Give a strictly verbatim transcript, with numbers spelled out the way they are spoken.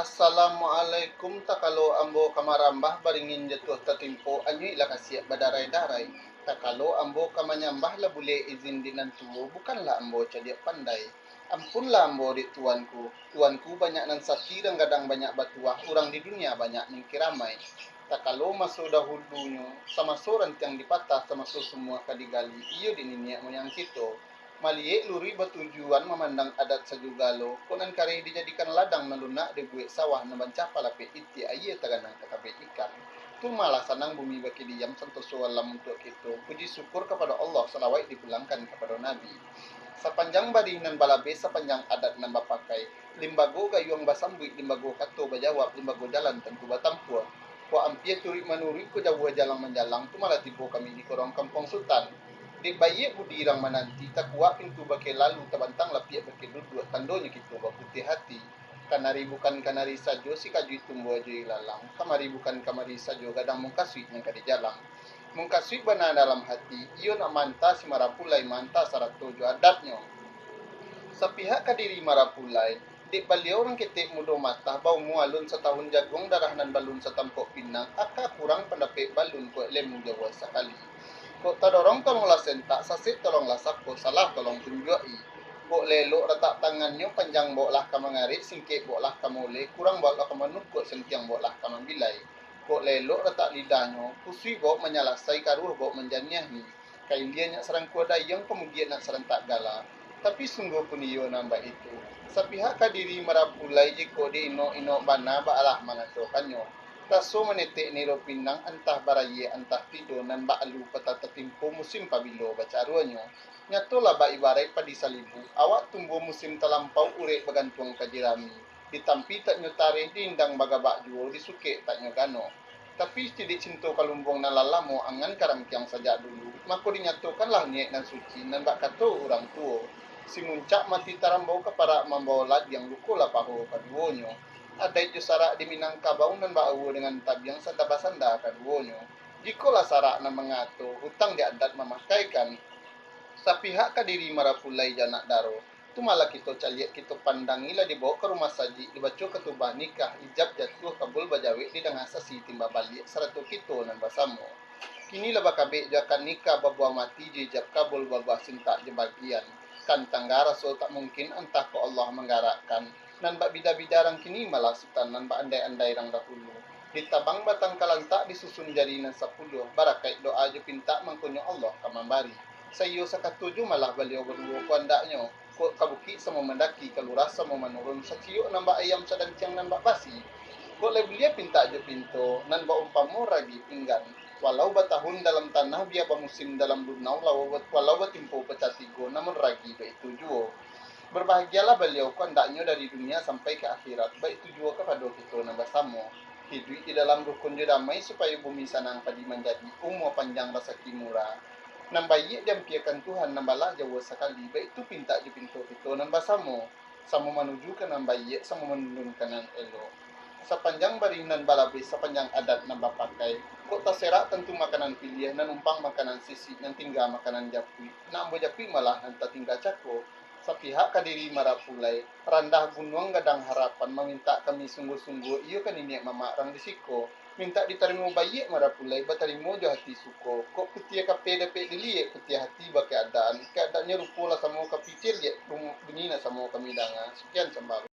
Assalamualaikum, takalo ambo ka marambah, baringin jatuah tatimpo, anyuik lah kasiak badarai-darai. Takalo ambo ka manyambah, lah bulek izin di nan tuo, bukanlah ambo cadiak pandai. Ampunlah ambo dek tuanku. Tuanku banyak nan sati, rang gadang banyak batuah, urang di dunia banyak nan kiramai. Takalo maso dahulunyo, samaso rantiang dipatah, samaso sumua ka digali, iyo dek niniak moyang kito. Maliek luruih batujuan, mamandang adat sajugalo, kok nan kareh dijadikan ladang, nan lunak dibuek sawah, nan bancah palapek itiak, aia taganang ka tabek ikan. Tu malah sanang bumi bakiliam, santoso alam untuak kito. Puji syukur kapado Allah, salawat dipulangkan kapado Nabi. Sapanjang barih nan balabeh, sapanjang adat nan bapakai, limbago gayuang basambuik, limbago kato bajawab, limbago jalan tantu batampuah. Kok ampia turuik manuruik, kok jauah jalang manjalang, tu malah tibo kami di korong Kampuang Sutan. Dek baiak budi rang mananti, takuak pintu bakeh lalu, tabantang lapiak bakeh duduak, tandonyo kito baputiah hati. Kanari bukan kanari sajo, sikajuik tumbuah jo ilalang. Kamari bukan kamari sajo, gadang mukasuik nan ka dijalang. Mukasuik bana dalam hati, iyo nak maanta si marapulai, maanta sarato jo adatnyo. Sapihak ka diri marapulai, dek baliau rang ketek mudo matah, baumua alun satahun jaguang, darah nan balun satampok pinang, aka kurang pandapek balun, kuaik lemu jauah sakali. Kok tadorong tolonglah sentak, sasek tolonglah sapo, salah tolong tunjuak-i. Kok lelok ratak tangannyo, panjang bawoklah ka mangarek, singkek bawoklah ka moleh, kurang bawoklah ka manukok, santiang bawoklah ka mambilai. Kok lelok ratak lidahnyo, kusuik bawok manyalasai, karuah bawok manjaniahi. Ka ilia nyak sarangkua dayuang, pamudiak nak sarantak gala. Tapi sungguah pun iyo nan baitu. Sapihak ka diri marapulai, jikok di inok-inok bana, baalah mangatokannyo. Raso manetek niro pinang, antah barayie antah tido, nan baalu patah tatimpo, musim pabilo bacaruanyo. Nyatolah baibaraik padi salibu, awak tumbuah musim talampau, urek bagantuang ka jirami. Ditampi tak nyo tareh, diindang bagabak juo, disukek tak nyo gano. Tapi, cilik cinto ka lumbuang nan lah lamo, angan ka rantiang sajak dulu, mako dinyatokanlah niaik nan suci, nan bak kato urang tuo. Si muncak mati tarambau ka parak, mambawo ladiang luko lah paho kaduonyo. Adaik jo sarak di Minangkabau, nan baaua dengan tabiang, sanda basanda kaduonyo. Jikolah sarak nan mangato, hutang di adat mamakaikan. Sapihak ka diri marapulai jo anak daro, tu malah kito caliak, kito pandangi, lah dibawo ka rumah sajik, dibaco katubah nikah, ijab jatuah, kabul bajawek, didanga saksi timbal baliak, sarato kito nan basamo. Kini lah bakabek jo akad nikah, babuah mati jo ijab kabul, babuah sintak jo bagian. Kan tangga raso tak mungkin, antah kok Allah manggarakkan. Nan bak bida-bida rang kini, malah sutan nan bak andai-andai rang dahulu. Ditabang batang kalantak, disusun jari nan sapuluah, barakaik doa jo pintak, mangkonyo Allah ka mambari. Saiyo sakato jo malah baliau baduo, kuandaknyo, kok ka bukik samo mandaki, ka lurah samo manurun, saciok nan bak ayam, sadantiang nan bak basi. Kok lai buliah pintak jo pinto, nan baumpamo ragi pinggan. Walau batahun dalam tanah, bia bamusim dalam dunau, walau, walau batimpo pacah tigo, namun ragi baitu juo. Berbahagialah baliau, kuandaknyo dari dunia sampai ka akhirat, baitu juo kapado kito nan basamo. Hiduik di dalam rukun jo damai, supayo bumi sanang padi manjadi, umua panjang rasaki murah. Nan baiak diampiakan Tuhan, nan balah jauah sakali, baitu pintak jo pinto kito nan basamo. Samo manuju ka nan baiak, samo manundun ka nan elok. Sapanjang barih nan balabeh, sapanjang adat nan bapakai, kok taserak tantu makanan piliah, nan umpang makanan sisik, nan tingga makanan japuik, nan ambo japuik malah nan tatingga cako. Sapihak ka diri marapulai, randah gunuang gadang harapan, mamintak kami sungguah-sungguah, iyo ka niniak mamak rang di siko. Mintak ditarimo baiak marapulai, batarimo jo hati suko. Kok putiah kape dapek diliek, putiah hati bakeadaan. Keadaannyo rupo lah samo ka pitih liek, bunyi nak samo kami danga. Sekian sambaran.